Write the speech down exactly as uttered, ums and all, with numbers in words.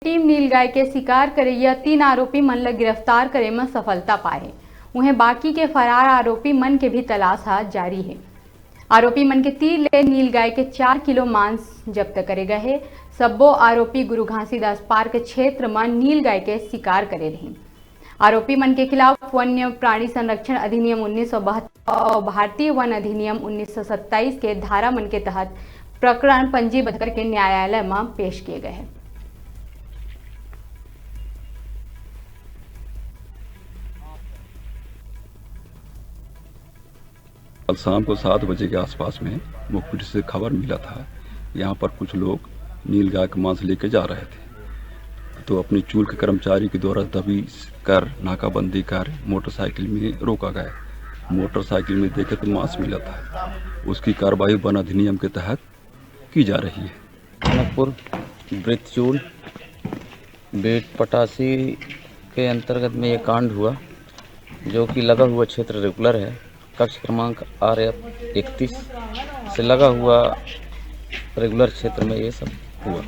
Team नीलगाय के शिकार करइया तीन आरोपी मन ल गिरफ्तार करे म सफलता पाए हे। उहें, बाकी के फरार आरोपी मन के भी तलाश ह जारी हे। आरोपी मन के तीर ले नीलगाय के चार किलो मांस जब्त करे गए हे। सब्बो आरोपी गुरु घासीदास पार्क क्षेत्र म नीलगाय के शिकार करे रहिन। आरोपी मन के खिलाफ वन्य प्राणी संरक्षण अधिनियम उन्नीस सौ बहत्तर अउ भारतीय वन अधिनियम उन्नीस सौ सत्ताईस के धारा मन के तहत प्रकरण पंजीबद्ध करके न्यायालय म पेश किए गए हे। कल शाम को सात बजे के आसपास में मुखबिर से खबर मिला था, यहाँ पर कुछ लोग नीलगाय का मांस लेके जा रहे थे, तो अपनी चूल के कर्मचारी के द्वारा दबिश कर नाकाबंदी कर मोटरसाइकिल में रोका गया। मोटरसाइकिल में देखे तो मांस मिला था, उसकी कार्रवाई वन अधिनियम के तहत की जा रही है। जनकपुर वृत्तचूल बेट पटासी के अंतर्गत में ये कांड हुआ, जो कि लगा हुआ क्षेत्र रेगुलर है, कक्ष क्रमांक आर एफ इकतीस से लगा हुआ रेगुलर क्षेत्र में ये सब हुआ।